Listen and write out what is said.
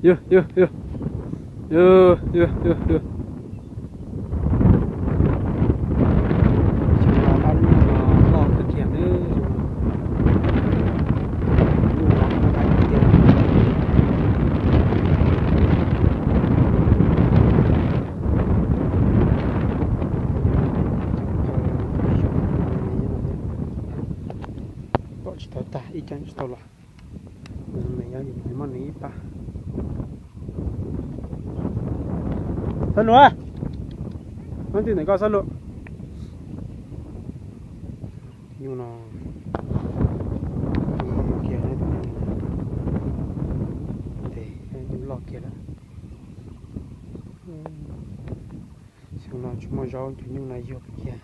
Yog, yog, yog. Yog, yog, yog, yog. Xyoo no dab nyuj no loj kawg kiag nawb. Nyuj no muaj dab tiag. Tom tsis tau tag, ib cag tsis tau los. Nws yog yus muaj nws ib pab. Xab Lus, muab ntij ntawm koj Xab Lus. Nyuj no loj kiag, tes nyuj loj kiag lawm. Xyoo no tsis muaj zaub, cov nyuj no yuag kiag.